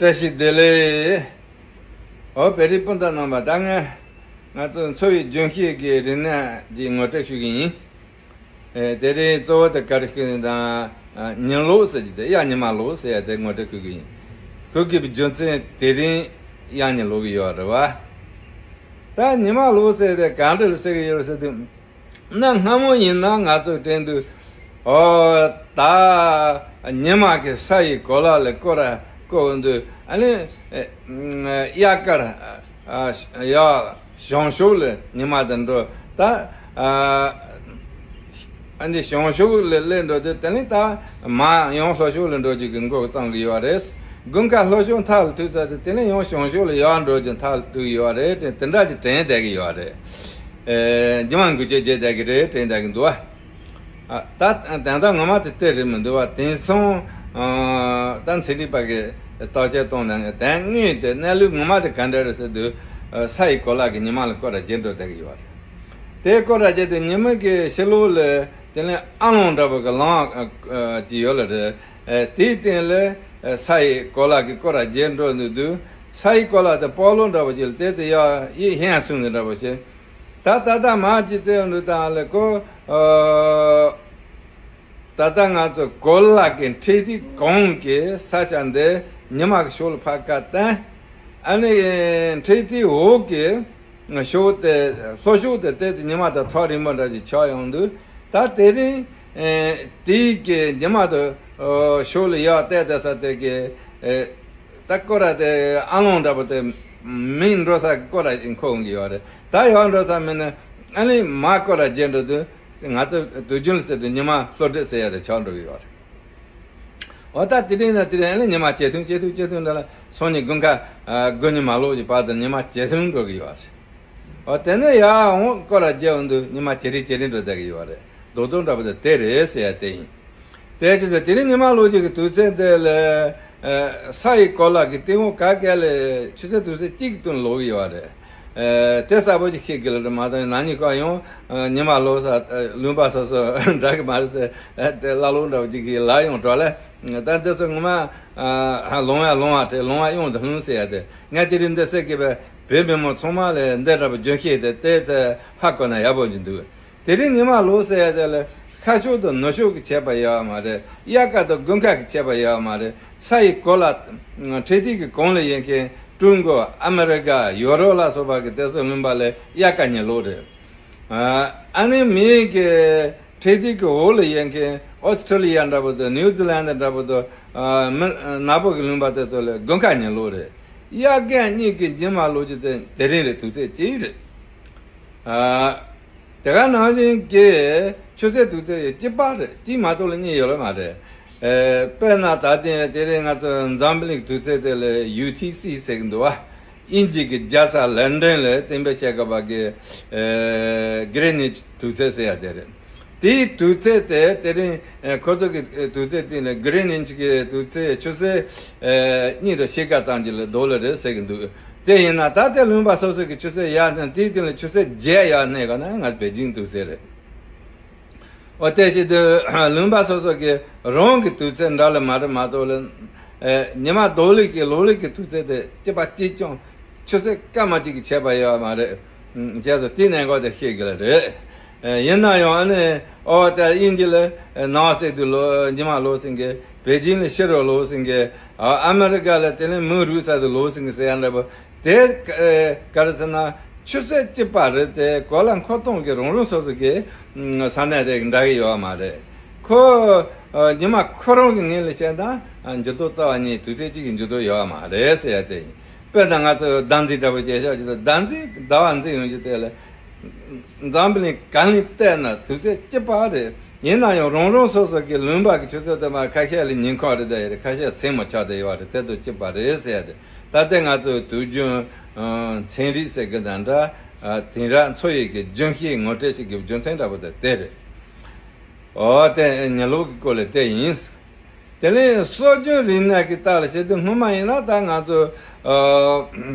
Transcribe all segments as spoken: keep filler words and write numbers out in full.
བཀྲ་ཤིས་བདེ་ལེགས། འོ་བོད་རིགས་སྤུན་ཟླ་རྣམ་པ། ད་ང་ང་ཚོ་འཚོ་བའི་རྒྱུན་ཤེས་ཀྱི་རིག་གནས་ཀྱི་ངོ་སྤྲོད་ཞུ་གི་ཡིན། ཨེ་དེ་རིང་གཙོ་བོ་དེ་ག་རེ་ཞུ་ཡིན་དང་། ཨ་ཉི་ལོག་ཟེར་གྱི་དེ། གཡག་ཉི་མ་ལོག་ཟེར་ཡ་དེ་ངོ་སྤྲོད་ཞུ་གི་ཡིན། ཞུ་དགོས་པའི་རྒྱུ་མཚན་དེ་རིང་གཡག་ཉི་ལོག་གི་ཡོད་རེད་བ། ད་ཉི་མ་ལོག་ཟེར་དེ་ག་འདྲ་ཟེར་གི་ཡོད་ཟེར་དུས། གནའ་སྔ་མོ་ཡིན་ན་ང་ཚོ་དྲན་དུས། ཨོ་ད་ཉི་མ་གི་ས་ཡི་གོ་ལ་ལ་སྐོར་ར་བསྐོར་འདུག་ཨ་ནི་ཨེ་ཨམ་གཡག་དཀར། ཨ་ཡ་བྱང་ཕྱོགས་ལ་ཉི་མ་དེ་འགྲོ། ད་ཨ་ཨ་ནི་བྱང་ཕྱོགས་ལ་སླེབས་འགྲོ་དུས། དེ་ནས་ད་མར་ཡང་ལྷོ་ཕྱོགས་ལ་འགྲོ་རྒྱུ་གི་འགོ་བརྩམས་གི་ཡོད་རེད། དགུན་ཁ་ལྷོ་ཕྱོགས་མཐའ་ལ་ཐུག་ཚར་དུས། དེ་ནས་ཡང་བྱང་ཕྱོགས་ལ་ཡར་འགྲོ་རྒྱུ་མཐའ་ལ་ཐུག་ཡོད་རེད། དེ་དེ་འདྲ་ཅིག་དྲན་བསྡད་གི་ཡོད་རེད། ཨེ་ཉི་མ་འགུལ་སྐྱོད་བྱས་བསྡད་གི་རེད། དྲན་བསྡད་གི་འདུག་བ། ཨ་ད་དོན་དག་ངོ་མ་དེ་དེ་རེད་མི་འདུག་བ། དེང་སང་ཨ་ད་ཚན་རིག་པ་གིས་བརྟག་དཔྱད་བཏང་ནས། དོན་དངོས་དེ་གནས་ལུགས་ངོ་མ་དེ་ག་འདྲ་རེད་ཟེར་དུས། ཨ་ས་ཡི་གོ་ལ་གི་ཉི་མ་ལ་སྐོར་ར་བྱེད་འགྲོ་བསྡད་གི་ཡོད་རེད། དེ་སྐོར་ར་བྱེད་དུས་ཉི་མ་གི་ཕྱི་ལོགས་ལ་དེ་ནས་ཨ་ལོང་འདྲ་པོ་གི་ལམ་ཨ་ཨ་ཅིག་ཡོད་ལ་རེད། ཨ་དེའི་སྟེང་ལ་ཨ་ས་ཡི་གོ་ལ་གི་སྐོར་ར་བྱེད་འགྲོ་འདུག་དུས། ས་ཡི་གོ་ལ་དེ་སྤོ་ལོ་འདྲ་པོ་ཅིག་ལ་དེ་ཚོ་ཡར་ཡར་འཕེན་སོང་ནས་འདྲ་པོ་བྱས། ད་ད་ལྟ་མར་ཅིག་བཙལ་འགྲོ་དང་ལ་ཁོ། ཨ་ད་ལྟ་ང་ཚོ་གོ་ལ་གི་འཕྲེད་ཐིག་གོང་གི་ས་ཆ་འདི་ཉི་མ་གི་ཕྱོགས་ལ་ཕར་ཁ་བསྟན། ཨ་ནི་འཕྲེད་ཐིག་འོག་གི་ཕྱོགས་དེ། ལྷོ་ཕྱོགས་དེ་དེ་ཚོ་ཉི་མ་དང་ཐག་རིང་པོ་འདྲ་ཅིག་ཆགས་ཡོང་དུས། ད་དེ་རིང་ཨེ་དེའི་གི་ཉི་མ་དང་ཕྱོགས་ལ་ཡར་བལྟས་བསྡད་ས་དེ་གི་ཨེ་ད་སྐོར་ར་དེ་ཨ་ལོང་འདྲ་པོ་དེ་མིང་འགྲོ་ས་གི་སྐོར་ར་ཞིག་འཁོར་འོང་གི་ཡོད་རེད། ད་ཡར་འགྲོ་ས་མིན་ན་ཨ་ནི་མར་སྐོར་ར་བརྒྱབ་འགྲོ་དུས། ང་ཚོ་དུས་རྒྱུན་ལ་ཟེར་དུས་ཉི་མ་ལྷོ་འདྲེས་ཟེར་ཡ་དེ་ཆགས་འགྲོ་གི་ཡོད་རེད། འོ་ད་དེ་རིང་ནས་དེ་རིང་ཨ་ནི་ཉི་མ་ཇེ་ཐུང་ཇེ་ཐུང་ཇེ་ཐུང་འདྲ་ལ། སང་ཉིན་དགུན་ཁ་ཨ་དགུན་ཉི་མ་ལོག་གི་བར་དུ་ཉི་མ་ཇེ་ཐུང་འགྲོ་གི་ཡོད་རེད། འོ་དེ་ནས་ཡར་འོང་སྐོར་ར་བརྒྱབ་འོང་དུས་ཉི་མ་ཇེ་རིང་ཇེ་རིང་འགྲོ་བསྡད་ཀྱི་ཡོད་རེད། རྡོག་རྡོག་འདྲ་པོ་དེ་དེ་རེད་ཟེར་ཡ་དེ་ཡིན། དེ་བྱས་ཙང་དེ་རིང་ཉི་མ་ལོག་རྒྱུ་གི་དུས་ཚོད་དེ་ལ་ཨ་ས་ཡི་གོ་ལ་གི་སྟེང་འོག་ག་གེ་ལ་ཆུ་ཚོད་དུས་ཚོད་གཅིག་གི་སྟེང་ལོག་གི་ཡོད་རེད། ཨ་དེ་གསལ་པོ་ཅིག་ཤེས་དགོས་ལ་རེད། མ་གཏོགས་ན་ནིང་ཁ་ཡང་ཨ་ཉི་མ་ལོག་ས་ཨ་ལུང་པ་སོ་སོ་འདྲ་གི་མ་རེད་ཟེར། ཨ་དེ་ཀླ་ཀློ་འདྲ་པོ་ཅིག་གིས་ལབ་ཡོང་འགྲོ་ལ། ད་འདི་ཚོ་ངོ་མ་ཨ་ལོང་ཡ་ལོང་བ་དེ་ལོང་བ་གཡང་དུ་ལྷུང་ཟེར་ཡ་དེ། ང་དེ་རིང་འདི་ཟེར་གི་བས། བོད་མི་མང་ཚང་མ་ལ་འདི་འདྲ་པོ་རྒྱུན་ཤེས་དེ་དེ་ཚོ་ཧ་གོ་ན་ཡག་པོ་ཅིག་འདུག་དེ་རིང་ཉི་མ་ལོག་ཟེར་ཡ་དེ་ལ་ཤར་ཕྱོགས་དང་ནུབ་ཕྱོགས་ཀྱི་ཁྱད་པར་ཡོད་མ་རེད། དབྱར་ཁ་དང་དགུན་ཁ་གི་ཁྱད་པར་ཡོད་མ་རེད། ས་ཡི་གོ་ལ་འཕྲེད་ཐིག་གི་གོང་ལ་ཡོད་མཁན་ཀྲུང་གོ། ཨ་མེ་རི་ཀ། ཡོ་རོབ་ལ་སོགས་པ་གི་དེ་ཚོ་ལུང་པ་ལ་དབྱར་ཁ་ཉི་ལོག་རེད། ཨ་ཨ་ནི་མིའི་གི་འཕྲེད་ཐིག་གི་འོག་ལ་ཡོད་མཁན་ཨོ་སི་ཁྲི་ལི་ཡ་འདྲ་པོ་དང་ནིའུ་ཛི་ལན་ཌི་འདྲ་པོ་དང་། ཨ་མི་ནག་པོ་གི་ལུང་པ་དེ་ཚོ་ལ་དགུན་ཁ་ཉི་ལོག་རེད། དབྱར་དགུན་གཉིས་ཀྱི་ཉི་མ་ལོག་རྒྱུ་དེ་དེ་རིང་རེད། དུས་ཚོད་གཅིག་རེད། ཨ། དེ་ག་ནང་བཞིན་གྱི་ཆུ་ཚོད་དུས་ཚོད་ཡང་གཅིག་པ་རེད། གཅིག་མ་གཏོགས་ལ་གཉིས་ཡོད་ལ་མ་རེད། ཨེ་དཔེར་ན་ད་ཐེངས་དེ་རིང་ང་ཚོ་འཛམ་བུ་གླིང་དུས་ཚོད་དེ་ལ་ཡུ་ཐི་སི་ཟེར་གི་འདུག་བ། དབྱིན་ཇི་གི་རྒྱལ་ས་ལན་ཀྲན་ལ་གཏན་འབེབས་བྱས་དགོས་པ་གི་ཨེ་གི་རི་ནིཆ་དུས་ཚོད་ཟེར་ཡ་དེ་རེད། དེའི་དུས་ཚོད་དེ་དེ་རིང་ཨེ་ཁོ་ཚོ་གི་ཨེ་དུས་ཚོད་སྟེང་ལ་གི་རི་ནིཆ་གི་དུས་ཚོད་ཆུ་ཚོད་ཨེ་གཉིས་དང་ཕྱེད་ཀ་ཙམ་ཅིག་ལ་ལྡོག་ལེ་རེད་ཟེར་གི་འདུག་དེ་ཡིན་ན་ད་ལྟའི་ལུང་པ་སོ་སོ་གི་ཆུ་ཚོད་ཡར་ནས་དེའི་སྟེང་ལ་ཆུ་ཚོད་བརྒྱད་ཡར་གནས་ག་ན་ང་པེ་ཅིང་དུས་ཚོད་རེད། འོ་དེ་བྱེད་དུས་ལུང་པ་སོ་སོ་གི་རང་གི་དུས་ཚོད་འདྲ་ལ་མ་རེད་མ་གཏོགས་ལ། ཨེ་ཉི་མ་ལྡོག་ལེ་གི་ལོག་ལེ་གི་དུས་ཚོད་དེ་གཅིག་པ་གཅིག་རྐྱང་། ཆུ་ཚོད་སྐར་མ་གཅིག་གི་ཁྱད་པར་ཡོད་མ་རེད། ཨུམ་བྱས་ཙང་དེའི་གནད་འགག་དེ་ཤེས་དགོས་ལ་རེད། ཨེ་ཡིན་ན་ཡང་ཨ་ནི་ཨོ་ད་དབྱིན་ཇི་ལ་ཨེ་ནངས་ཚེ་དུས་ལོ་ཉི་མ་ལོག་ཟིན་གི། པེ་ཅིང་ལ་ཕྱི་དྲོ་ལོག་ཟིན་གི། ཨ་ཨ་མེ་རི་ཀ་ལ་དེ་ནས་མུན་རུབ་ཚར་དུས་ལོག་ཟིན་གི་ཟེར་ཡ་འདྲ་པོ། དེ་ཨེ་ག་རེ་ཟེར་ན་ཆུ་ཚོད་གཅིག་པ་རེད་དེ། གོ་ལ་མཁོ་གཏོང་གི་རང་རང་སོ་སོ་གི་ཨུམ་ས་གནས་དེ་འདྲ་གི་ཡོད་མ་རེད། ཁོ་ཨ་ཉི་མ་ཁོ་རང་གི་ངོས་ལ་བཤད་ན་ཨ་འགྱུར་ལྡོག་རྩ་བ་ཉིད་དུས་ཚོད་གཅིག་གི་འགྱུར་ལྡོག་ཡོད་མ་རེད་ཟེར་ཡ་དེ་ཡིན། དཔེར་ན་ང་ཚོ་ཟླ་འཛིན་འདྲ་པོ་བྱས་ཤག་ཅིག་ཟླ་འཛིན་ཟླ་བ་འཛིན་ཡོང་རྒྱུ་དེ་ལ། འཛམ་བུ་གླིང་གང་ལ་བལྟས་ན་དུས་ཚོད་གཅིག་པ་རེད། ཡིན་ན་ཡང་རང་རང་སོ་སོ་གི་ལུང་པ་གི་ཆུ་ཚོད་དེ་མ་ཁ་ཤས་ལ་ཉིན་གང་རེད་བསྡད་ཡོད་རེད། ཁ་ཤས་མཚན་མོ་ཆགས་བསྡད་ཡོད་རེད། དེ་དང་གཅིག་པ་རེད་ཟེར་ཡ་རེད། ད་ལྟའི་ང་ཚོའི་དུས་རྒྱུན་ཨ་ཚན་རིག་ཟེར་གི་དང་འདྲ། ཨ་དེང་རབས་འཚོ་བའི་གི་རྒྱུན་ཤེས་ངོ་སྤྲོད་བྱེད་དགོས་པའི་རྒྱུ་མཚན་འདྲ་པོ་དེ་དེ་རེད། འོ་དེ་ཉི་ལོག་གི་སྐོར་ལ་དེ་ཡིན། དེ་ལས་སྲོལ་རྒྱུན་རིག་གནས་ཀྱི་རྟགས་ལ་བྱེད་དུས་སྔོན་མ་ཡིན་ན་ད་ང་ཚོ་ཨ་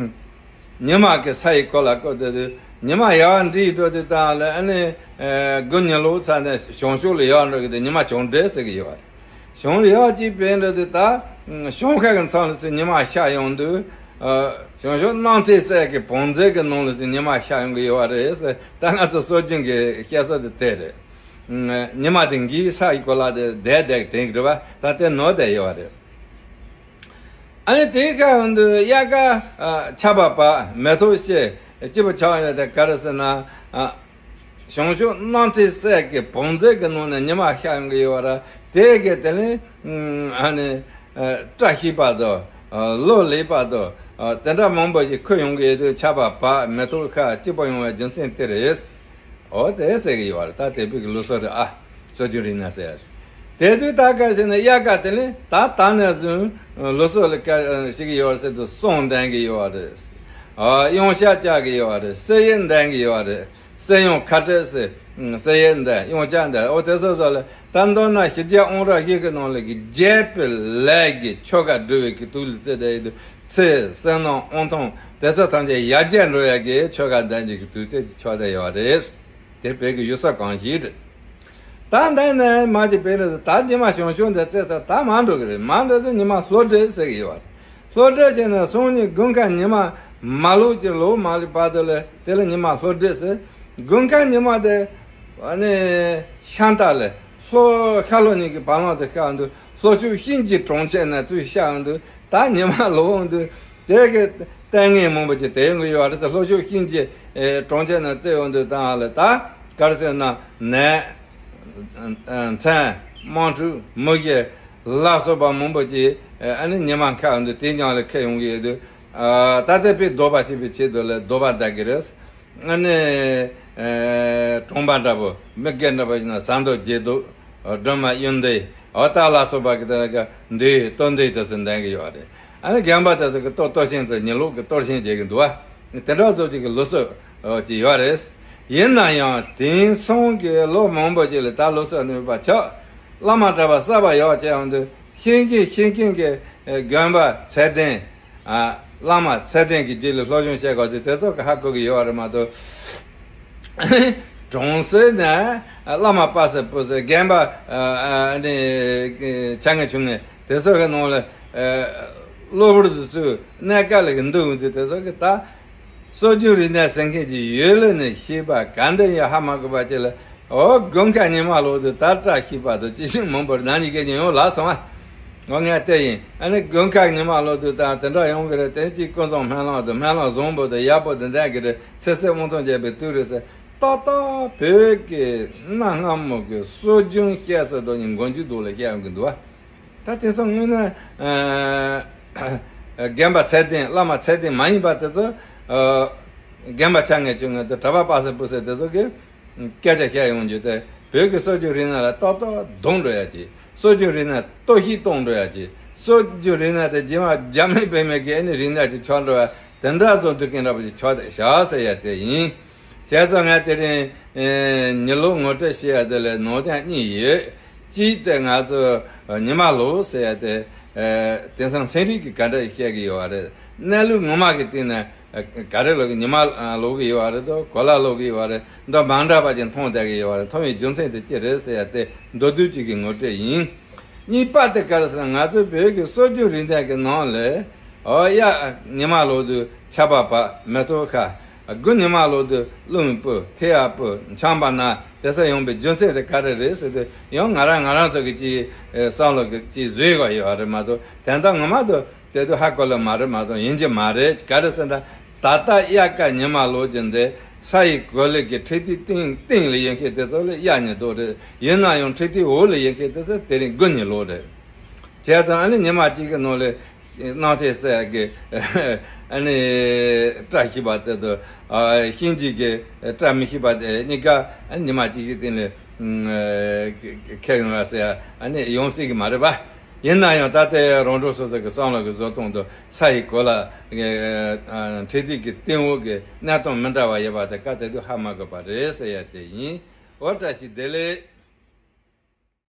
ཉི་མ་གི་ས་ཡི་གོ་ལ་བསྐོར་བསྡད་དུས་ཉི་མ་ཡར་འགྲིལ་འགྲོ་དུས་དང་ལ་ཨ་ནི་ཨ་དགུན་ཉི་ལོག་ཚར་ནས་བྱང་ཕྱོགས་ལ་ཡར་འགྲོ་གི་དུས་ཉི་མ་བྱང་འགྲིལ་ཟེར་གི་ཡོད་རེད། བྱང་ལ་ཡར་གཅིག་བུད་འགྲོ་དུས་ད་ ཨ། ཞིང་ཁ་གི་མཚམས་ལ་ཚུར་ཉི་མ་ཤར་ཡོང་དུས། ཨ། བྱང་ཕྱོགས་སྣང་མཐའི་གསེར་གྱི་བང་མཛོད་ཀྱི་ནང་ལ་ཚུར་ཉི་མ་ཤར་ཡོང་གི་ཡོད་པ་རེད་ཟེར། ད་ང་ཚོ་སྲོལ་རྒྱུན་གྱི་བཤད་ས་དེ་དེ་རེད། ཨ། ཉི་མ་དེ་འགའི་ས་ཡི་གོ་ལ་དེ་བསྡད་བསྡད་དྲན་གྱི་རེད་པ། ད་དེ་ནོར་བསྡད་ཡོད་པ་རེད། ཨ་ནི་དེའི་ཁ་འདི་དབྱར་ཁ། ཨ། ཆར་པ་བབས། མེ་ཏོག་སྐྱེས། སྐྱིད་པོ་ཆགས་ཡོད་དེ་ག་རེ་ཟེར་ན། ཨ། བྱང་ཕྱོགས་སྣང་མཐའི་གསེར་གྱི་བང་མཛོད་ཀྱི་ནང་ནས་ཉི་མ་ཤར་ཡོང་གི་ཡོད་པ་ར། དེ་གི་དེ་ནི། ཨ་ནི། ཨ། བཀྲ་ཤིས་པ་དང་། ཨ། ལོ་ལེགས་པ་དང་། ཨ། དེ་འདྲ་མང་པོ་ཞིག་འཁོད་ཡོང་གི་ཡོད་དུས་ཆར་པ་བབས། མེ་ཏོག་ཤར། སྐྱིད་པོ་ཡོང་བའི་རྒྱུ་མཚན་དེ་རེད། འོ་དེ་ཟེར་གི་ཡོད་རེད། ད་དེ་བོད་ཀྱི་ལུགས་སྲོལ་རེད་ཨ། སྲོལ་རྒྱུན་རིག་གནས་ཟེར་ཡ་རེད། དེ་དུས་ད་ག་རེ་ཟེར་ན། དབྱར་ཁ་དེ་ནི་ད་ད་ནས་བཟུང་ལུགས་སྲོལ་ལ་ག་རེ་བྱེད་ཀྱི་ཡོད་རེད་ཟེར་དུས། བསང་ལྡན་གྱི་ཡོད་རེད། ཨ། གཡང་ཆགས་རྒྱག་གི་ཡོད་རེད། གསེར་གཡུ་ལྡན་གྱི་ཡོད་རེད། གསེར་གཡང་ཁ་སྤྲོད་ཟེར། གསེར་གཡུ་ལྡན། གཡང་ཆགས་ལྡན། འོ་དེ་སོ་སོ་ལ། ད་མདོར་ན་ཞི་རྒྱས་དབང་རབ་བཞི་གི་ནང་ལ་གི་རྒྱས་པའི་ལས་ཀྱི་ཆོ་ག་སྒྲུབ་པའི་གི་དུས་ལ་བརྩིས་ཏེ་ཡོད་དུས། ཚེ་བསོད་ནམས་དབང་ཐང་དེ་ཚོ་ཐམས་ཅད་ཡར་རྒྱས་འགྲོ་ཡ་གི་ཆོ་ག་ལྡན་གྱི་གི་དུས་ཚོད་ཀྱི་ཆགས་བསྡད་ཡོད་རེད། དེ་བོད་ཀྱི་ཡུལ་སྲོལ་གང་ཞིག་རེད། ད་འདི་ནས་མར་གྱི་བོད་ལ་ད་ཉི་མ་བྱང་ཆུབ་འདི་བརྩིས་ཚར། ད་མར་འགྲོ་གི་རེད། མར་འགྲོ་དུས་ཉི་མ་ལྷོ་འབྲེལ་ཟེར་གི་ཡོད་རེད། ལྷོ་འབྲེལ་བྱས་ནས་སང་ཉིན་དགུན་ཁ་ཉི་མ་མ་ལོག་ཅིག་ལོག་མ་ལོག་བར་དུ་ལ་དེ་ལ་ཉི་མ་ལྷོ་འབྲེལ་ཟེར། དགུན་ཁ་ཉི་མ་དེ་ཨ་ནི་ཤམ་ཐབས་ལ་ལྷོ་ཤར་ལྷོ་གཉིས་ཀྱི་བར་ལམ་དུ་ཤར་འདུག་ལྷོ་ཕྱོགས་གཤིན་རྗེའི་གྲོང་ཁྱེར་ནས་ཚུར་ཤར་འདུག་ད་ཉི་མ་ལོག་འདུག་དེ་གི་ལྟས་ངན་མང་པོ་ཅིག་དེ་ཡོང་གི་ཡོད་རེད་ཟེར། ལྷོ་ཕྱོགས་གཤིན་རྗེ་གྲོང་ཁྱེར་ནས་བཙལ་ཡོང་དུས་ད་ལ་ད་ག་རེ་ཟེར་ན། ནས། མཚན། དམག་འཁྲུག་མུ་གེ་ལ་སོགས་པ་མང་པོ་ཅིག་ཨ་ནི་ཉི་མ་ཁ་འདུག་དེ་ཉག་ལ་ཁེལ་ཡོང་གི་ཡོད་དུས། ད་ལྟ་བོད་ལྡོག་པ་བྱེད་པའི་ཆེད་དུ་ལ་ལྡོག་པ་བཟླ་གི་རེད། ཨ་ནི། ཨ། གྲོང་པ་འདྲ་པོ། མི་སྒེར་འདྲ་པོ་ཡིན་ན་ཟངས་མདོག་བརྗིད་འདུག་སྒྲོལ་མ་གཡུལ་འདུག་འོ་ད་ལ་སོགས་པ་གི་དེ་ལ་ག་འདུག་གཏོར་འདུག་དེ་ཚོ་འདོན་གི་ཡོད་རེད། ཨ་ནི་རྒན་པ་དེ་ཚོ་གི་གཏོར་གཏོར་ཆེན་དེ་ཉི་ལོག་གི་གཏོར་ཆེན་བྱེད་གི་འདུག་བ། དེ་འདྲ་བཟོ་བྱེད་གི་ལུགས་སྲོལ་ཅིག་ཡོད་རེད། ཡིན་ན་ཡང་དེང་སང་གི་ལོ་མང་པོ་ཅིག་ལ་ད་ལུགས་སྲོལ་ནུས་པ་ཆག་བླ་མ་གྲྭ་པ་གསར་པ་ཡག་བྱས་ཡོང་དུས། ཤེས་མཁན་ཤེས་མཁན་གི་དགོན་པ་ཚད་ལྡན། ཨ། བླ་མ་ཚད་ལྡན་གྱི་རྗེས་ལ་སློབ་སྦྱོང་བྱེད་དགོས་ཚེ་དེ་ཚོ་གི་ཧ་གོ་གི་ཡོད་རེད་མ་གཏོགས། གྲོང་གསེབ་ནས་བླ་མ་པ་སེ་པུ་སེ་རྒན་པ། ཨ། ཨ་ནི་ཆ་ངེ་ཆུང་ངེ་དེ་ཚོ་གི་ནང་ལ། ཨ། གློ་བུར་དུ་ཚུར་གནས་སྐབས་ལ་གི་འདུག་འོང་ཚེ་དེ་ཚོ་གི་ད། སྲོལ་རྒྱུན་རིག་གནས་ཟེར་མཁན་གྱི་ཡོད་ལེ་ནས་ཤེས་པ་ག་འདྲ་ཡང་ཧ་མ་གོ་བ་ཅིག་ལ། འོ་དགུན་ཁ་ཉི་མ་ལོག་དུས་ད་བཀྲ་ཤིས་པ་དང་ཅི་ཞིག་མང་པོར་ནང་ཉིད་ཀྱི་ཉིན་ཡོང་ལ་སོང་བ། འོ་ངས་བལྟས་ཡིན། ཨ་ནི་དགུན་ཁ་ཉི་མ་ལོག་དུས་ད་དེ་འདྲ་ཡོང་གི་རེད། དེ་གཅིག་ཀུན་བཟང་སྨོན་ལམ་དང་སྨོན་ལམ་བཟང་པོ་དང་ཡག་པོ་དེ་འདྲ་གི་རེད། ཚེ་ཚད་དབང་ཐང་རྒྱས་པའི་དུས་རེད་ཟེར། ཏག་ཏག་བོད་ཀྱི་གནའ་སྔ་མོ་གི་སྲོལ་རྒྱུན་བཤད་སྲོལ་དང་ནི་མགོ་མཇུག་ཐོག་ལ་བཤད་ཡོང་གི་འདུག་བ། ད་དེང་སང་དངོས་གནས། ཨ། རྒན་པ་ཚད་ལྡན། བླ་མ་ཚད་ལྡན་མ་ཡིན་པ་དེ་ཚོ། ཨ། རྒན་པ་ཆ་ངེ་ཆུང་ངེ་དང་གྲྭ་པ་པ་སེ་པུ་སེ་དེ་ཚོ་གིས་སྐད་ཆ་བཤད་ཡོང་རྒྱུ་དེ། བོད་ཀྱི་སྲོལ་རྒྱུན་རིག་གནས་ལ་ཏག་ཏག་རྡུང་འགྲོ་ཡ་ཅིག་སྲོལ་རྒྱུན་རིག་གནས་གཏོར་བཤིག་གཏོང་འགྲོ་ཡ་ཅིག་སྲོལ་རྒྱུན་རིག་གནས་དེ་རྗེས་མ་རྒྱ་མི་བོད་མི་གི་ཨ་ནི་རིག་གནས་ཅིག་ཆགས་འགྲོ་བ་དེ་འདྲ་བཟོ་འདུག་མཁན་འདྲ་པོ་ཅིག་ཆགས་བསྡད་ཤག་ཟེར་ཡ་དེ་ཡིན། བྱས་ཙང་ང་དེ་རིང་། ཨེ། ཉི་ལོག་ངོ་སྤྲོད་བྱེད་ཡ་དེ་ལ་ནང་དོན་གཉིས་ཡོད། གཅིག་དེ་ང་ཚོ་ཉི་མ་ལོག་ཟེར་ཡ་དེ། ཨེ། དེང་སང་ཚན་རིག་གིས་ག་འདྲ་བཤད་གི་ཡོད་རེད། གནས་ལུགས་ངོ་མ་གི་སྟེང་ནས་ག་རེ་ལོག་གི། ཉི་མ་ལོག་གི་ཡོད་རེད་དོ། གོ་ལ་ལོག་གི་ཡོད་རེད་དོ། མདོ་མི་འདྲ་བ་ཅིག་མཐོང་བསྡད་གི་ཡོད་རེད། མཐོང་བའི་རྒྱུ་མཚན་དེ་ཅི་རེད་ཟེར་ཡ་དེ་མདོར་བསྡུས་གཅིག་གི་ངོ་སྤྲོད་ཡིན། གཉིས་པ་དེ་ག་རེ་ཟེར་ན། ང་ཚོའི་བོད་ཀྱི་སྲོལ་རྒྱུན་རིག་གནས་ཀྱི་ནང་ལ། འོ་ཡ། ཉི་མ་ལོག་དུས་ཆར་པ་བབས། མེ་ཏོག་ཤར། དགུན་ཉི་མ་ལོག་དུས་རླུང་བུ། ཐལ་བ་བུ། ཆམ་པ་ན། དེ་ཚོ་ཡོང་བའི་རྒྱུ་མཚན་དེ་ག་རེ་རེད་ཟེར་དུས། ཡང་ང་རང་ང་རང་ཚོ་གི་ཅིག་བསམ་བློ་གི་ཅིག་བཟོས་དགོས་ཡོད་རེད་མ་གཏོགས། དོན་དག་ངོ་མ་དུ་དེ་དུས་ཧ་གོ་ལེ་མ་རེད་མ་གཏོགས། ཡིན་གྱི་མ་རེད། ག་རེ་ཟེར་ན། ད་ལྟ་དབྱར་ཁ་ཉི་མ་ལོག་རྒྱུ་འདི་ས་ཡི་གོ་ལའི་གི་འཕྲེད་ཐིག་སྟེང་སྟེང་ལ་ཡོད་མཁན་དེ་ཚོ་ལ་དབྱར་ཉི་ལོག་རེད། ཡིན་ན་ཡང་འཕྲེད་ཐིག་འོག་ལ་ཡོད་མཁན་དེ་ཚོ་དེ་རིང་དགུན་ཉི་ལོག་རེད། བྱས་ཙང་ཨ་ནི་ཉི་མ་གཅིག་གི་ནང་ལ་སྣང་མཐའི་གསེར་གྱི་ཨ་ནི་བཀྲ་ཤིས་པ་དེ་དང་། ཨ། གཤིན་རྗེ་གི་བཀྲ་མི་ཤིས་པ་དེ་གཉིས་ཀ་ཨ་ནི་ཉི་མ་གཅིག་གི་སྟེང་ལ་ཁེལ་ཡོང་བ་ཟེར་ཡ་ཨ་ནི་ཡོང་སྲིད་ཀྱི་མ་རེད་པ། ཡིན་ན་ཡང་ད་ལྟའི་རོང་འབྲོག་སོ་སོ་གི་བསམ་བློ་གི་བཟོ་སྟངས་དང་ས་ཡི་གོ་ལ་འཕྲེད་ཐིག་གི་སྟེང་འོག་གི་གནས་སྟངས་མི་འདྲ་བ་ཡོད་པ་དེ་ག་དེ་དུས་ཧ་མ་གོ་བ་རེད་ཟེར་ཡ་དེ་ཡིན། འོ་བཀྲ་ཤིས་བདེ་ལེགས།